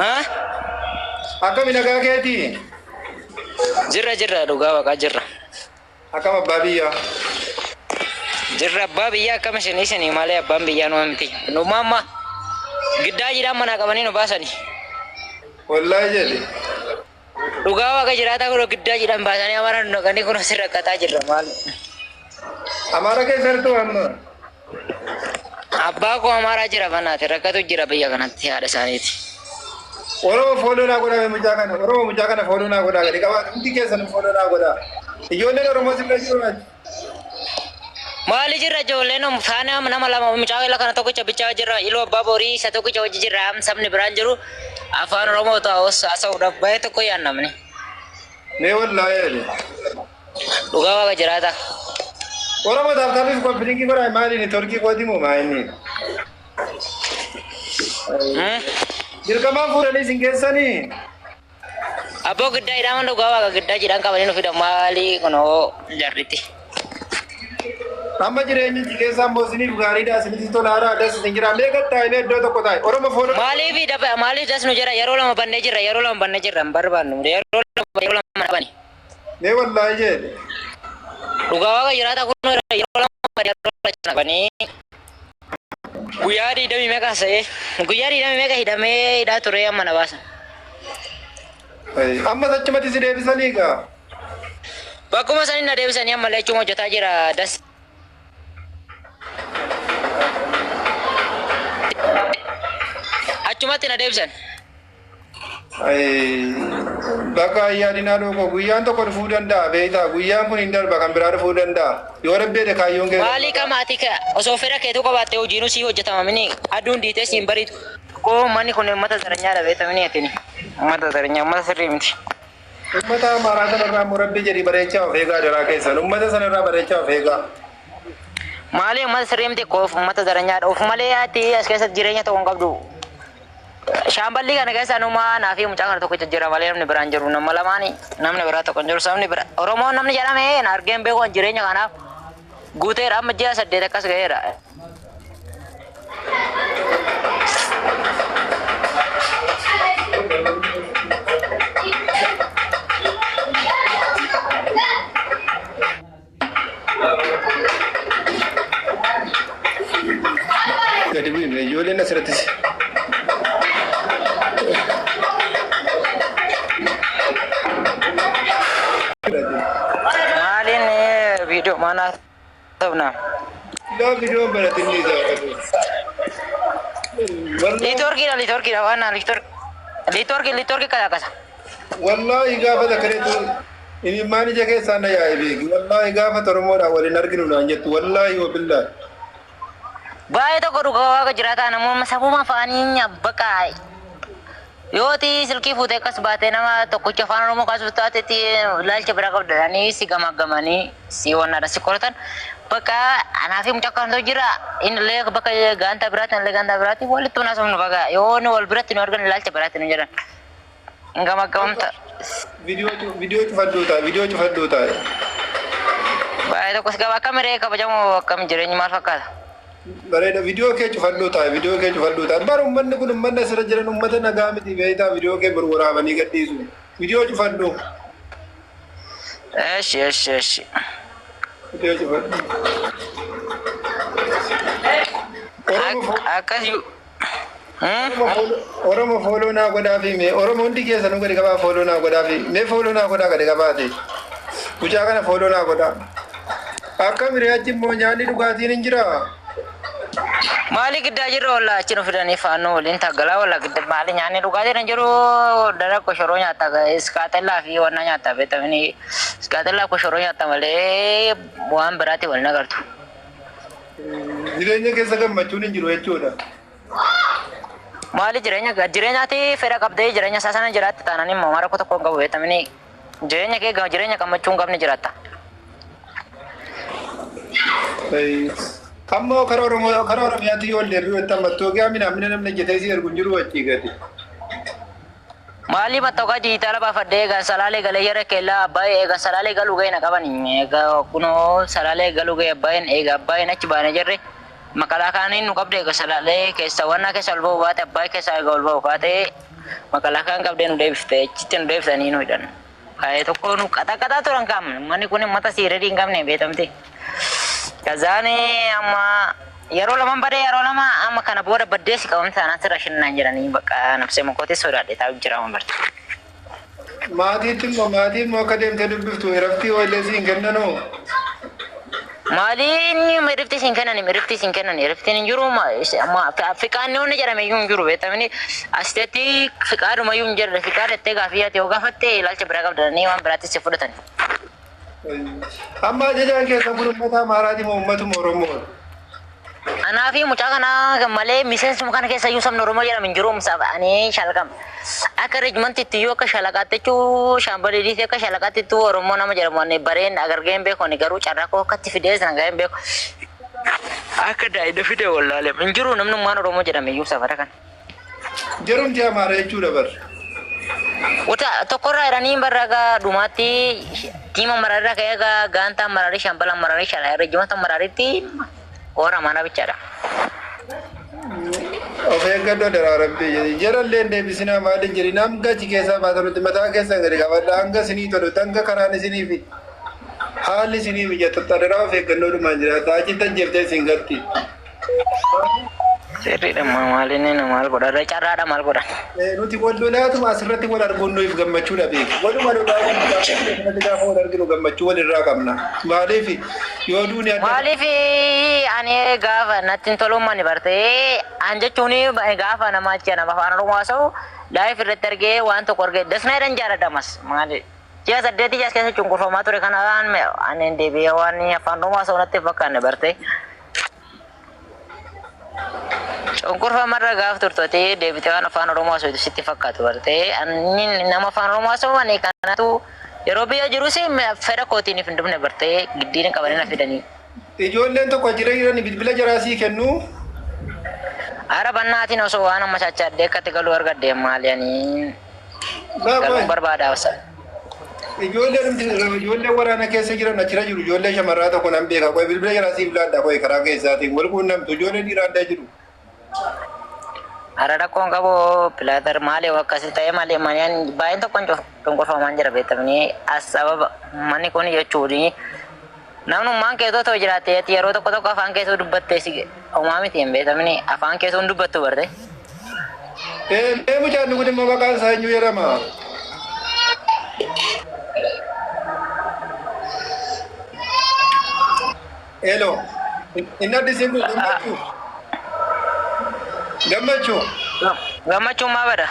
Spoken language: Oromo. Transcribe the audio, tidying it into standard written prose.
Ha? Akkami nagaa keetii? Jirra jirra dhugaa waaqaa jirra. Akkam abbaa biyyaa? Jirra abbaa biyyaa akkam isin isinii malee abbaan biyyaa numa miti. Numa amma giddaa jidhaan manaa qabanii nu baasani. Wallaahi jedhi. Dhugaa waaqa jiraataa kun giddaa jidhaan baasanii amara nu naqanii kun asirra rakkataa jirra maal. Amaara keessa jirtu amma? Abbaa koo amaaraa jira banaati rakkatu jira biyya kanatti haadha isaaniiti. Oromoo follow naa godhaa mucaa kana. Oromoo mucaa kana follow naa godhaa gadi qabaa. Hundi keessan follow naa godhaa. Ijoolleen Oromoo si bira jiru achi. Maali jirra ijoolleen faana nama lama mucaa kana tokkicha bichaa jirra iluu abbaa borii isa tokkicha hojii jirra sabni biraan jiru afaan Oromoo ta'us haasa'uudhaaf baay'ee tokko yaan namni. Mee wallaahi jedhi. Dhugaa waaqa jiraata. Oromoo tap tapiif copy linkii godhaa maali networkii kooti moo maali? Dirqamaan fuudhanii isin keessanii? Abboo giddaa hidhaman dhugaa waaqa giddaa jedhan qabanii nu fidan maali kunoo jarritti. Amma jireenyichi keessaa immoo isiniif gaariidha isinitti tolaadha das isin jira mee gad taa'ee iddoo tokko taa'e Oromoo follow. Maaliif daba maaliif das nu jira yeroo lama bannee jirra yeroo lama bannee jirra hin barbaannu yeroo lama bani. Mee wallaahi jedhi. Dhugaa waaqa jiraata kun yeroo lama yeroo lama banii guyyaa digdamii meeqa sa'ee guyyaa digdamii meeqa hidhamee hidhaa ture amma na baasan. Ammas achumatti si deebisanii gaa. Bakkuma sanii na deebisanii ammallee achuma hojjetaa jira das. Achumatti na deebisan. Bakka ayyaadinaa dhokoo guyyaan tokko dhufuu danda'a beektaa guyyaan kun hin darba kan biraa dhufuu danda'a yoo rabbeedha kaayyoon kee. Maalii qamaati ka osoo fedha keetu qabaatte hojiinuu sii hojjetama mini aduun diitee siin bariitu. Koo manni kun uummata zaranyaadha beekta mini atini. Uummata zaranyaa uummata sirrii miti. Uummata amaaraa sanarraa immoo rabbi jedhi bareechaa of eegaa daraa keessan uummata sanarraa bareechaa of eegaa. Maalii uummata sirrii miti koof uummata zaranyaadha of malee ati as keessatti jireenya tokko hin qabdu. Shaamballii kana keessa anumaa naa fi mucaa kana tokkicha jira malee namni biraan jiru nama lamaani namni biraa tokko hin jiru sabni bira Oromoon namni jedhame na argeen beeku jireenya kanaaf guuteera amma ji'a 8 akkas ga'eera. Gadi bu'in ijoolleen asirrattis. Maaliin viidiyoo maanaa ta'u Laa viidiyoon baratinni isaa. Liitoorkiidha liitoorkiidha waan liitoorkii liitoorkii kasa. Wallaahi gaafa takkaneetu imimmaan ija keessaa na yaa'e beeki. Wallaahi gaafa Oromoodhaan waliin arginu naan jettu. Wallaahi wabillaahi. Baay'ee tokko dhugaa waaqa jiraataa namoonni sabuma afaanii baqa yooti silkii fuutee akkas baatee nama tokkicha afaan Oromoo kaasuuf taatetti ilaalcha biraa qabdanii si gamaggamanii si wannaadha si qoratan bakka anaa fi mucaa kanatu jira inni illee bakka gaantaa biraatti illee gaantaa biraatti walitti naasofnu bakka yoo inni wal biratti nu argan ilaalcha biraatti nu jedhan hin gamaggamamta. Viidiyoo cufadhuu taa'e. Viidiyoo cufadhuu taa'e. Baay'ee tokkos qaba akkam hiree kabajamoo akkam jireenyi maal fakkaata? Bareeda viidiyoo kee cufadhuu taa'e. Viidiyoo kee cufadhuu taa'e. Bara uummanni kun uummanni asirra jiran uummata nagaa miti beektaa viidiyoo kee bor waraabanii gadhiisu. Viidiyoo cufadhuu. Eshi eshi eshi. Viidiyoo cufadhuu. Akkas Oromoo follow naa godhaa fi mee Oromoo hundi keessanuu gadi qabaa follow naa godhaa fi mee follow naa godhaa gadi qabaate. Mucaa kana follow naa godhaa. Akka miree achi immoo nyaanni dhugaatiin hin jiraa? Maali giddaa jirra walla achi nu fidanii faannoo waliin taggalaa walla gidda maali nyaanni dhugaatiin hin jiru dara koshoroo nyaata iskaaxellaa fi wanna nyaata beektamini iskaaxellaa koshoroo nyaata malee waan biraatti wal nagartu. Jireenya keessa gammachuun hin jiru jechuudha. Maali jireenya jireenyaati fedha qabdee jireenya isaa sana jiraatti taanaan immoo mara tokko hin qabu beektamini jireenya kee jireenya gammachuu hin qabne jiraatta. Ammoo karaa Oromoo karaa Oromiyaatti yoo deebi'u itti ammattoo gaamina amina namni hojjetee si ergu hin jiru achii gadi. Maali mattooqaa dijitaala baafadhee eegan salaalee galee jara keellaa abbaayee eegan salaalee galuu ga'e na qaban egaa kunoo salaalee galuu ga'e abbaayeen eega abbaayeen achi baane jirre Makalaakaaniin nu qabdee eega salaalee keessa wannaa keessa ol ba'uu baate abbaa keessa eega ol ba'uu baate makalaakaan qabdee nu deebifte achitti nu deebisanii nu hidhan. Baay'ee tokko nu qaxaqaxaa turan qaamne manni kun mata siireedii hin qabne beekamte. Kazaan amma yeroo lama badee yeroo lama amma kana booda baddee si qabamte anaan sirra shinnaan jedhanii bakka nafsee mokootee sodaadhe taa'u jira amma barte. Maatiitti immoo maatii immoo akka deemtee dubbiftu iraftii wallee siin kennanoo. Maaliin mirifti siin kennan mirifti siin kennan iriftiin hin jiru fiqaanni onni jedhame iyyuu hin jiru beektamni asiteetti fiqaaduma iyyuu hin jirre fiqaadha jettee gaafii ati yoo gaafatte ilaalcha biraa qabdanii waan biraatti si fudhatan. Amma ajajaan keessan kun uummata Amaaraati moo uummatuma Oromoodha? Anaa fi mucaa kana malee miseensuma kana keessa iyyuu sabni Oromoo jedhame hin jiru ani shalaqam. Akka reejimantiitti iyyuu akka shalaqaatti jechuu shaambaliidiitti akka shalaqaatti iyyuu Oromoo nama jedhamu ani bareen agargee hin beeku ani garuu carraa koo akkatti fidee sana gahee hin beeku. Akka daa'ida fide wallaalee hin jiru namnummaan Oromoo jedhame iyyuu safara kana. Jarumti Amaara jechuudha bar. Wata tokkorraa jedhanii barra gaa dhumaatti tiima maraarraa ka'ee gaa gaantaa maraarii shambala maraarii shala reejimanta maraariitti warra mana bichaadha. Of eeggannoo daraa rabbii jedhi. Jarallee hin deebisinaa maal hin jedhin hanga achi keessaa baatanutti mataa keessan gadi qabadha hanga isinii tolutti hanga karaan isinii fi haalli isinii mijatutti adaraa of eeggannoo dhumaan jiraata achitti ajjeeftee isin gatti. Sirriidha maaliin maal godha carraadha maal godha. Nuti wal lolaatuma asirratti wal arguun nuuf gammachuudha beeku. Waluma lolaa gaafa wal arginu gammachuu walirraa qabna. Maaliif yoo duuni adda Maaliif ani gaafa natti hin tolummaan bartee an jechuun gaafa nama achi nama afaan Oromoo haasa'u laayif irratti argee waan tokko argee dasnaa jedhan jaaladhamas maali. Ji'a saddeetii ji'a keessa cunqurfamaa ture kanaan ani deebi'ee waan afaan Oromoo haasa'u natti hin fakkaanne bartee. Cunqurfamarra gaaf turtootee deebitee waan afaan Oromoo haasa'u sitti fakkaatu bartee ani nama afaan Oromoo haasa'u ani kanatu yeroo biyya jirus fedha kootiin hin dubne bartee giddiin qabanii na fidanii. Ijoolleen tokko jira jiran bilbila jaraa sii kennu. Ara bannaatiin osoo waan amma chachaadhee akkatti galuu argadde maali ani galuun barbaada wasa. Ijoolleen ijoolleen waraana keessa jiran achira jiru ijoollee shamarraa tokko nan beeka qoy bilbila jaraa siif laadha qoy karaa keessaatiin wal quunnamtu ijoolleen dhiiraa adda jiru. Ara rakkoon qabu pilaatar maali akkasii ta'e malee manni baay'een tokkoon cunqurfamaan jira beektamni as sababa manni kun jechuun namnummaan keessoo ta'u jiraate yeroo tokko tokko afaan keessoo dubbattee si homaa miti hin beektamni afaan keessoo hin dubbattu barte. Mee mucaan kun immoo maqaan isaa eenyu jedhama? Elo, inni addisiin kun gammachuu. Gammachuu. Gammachuun maa bada?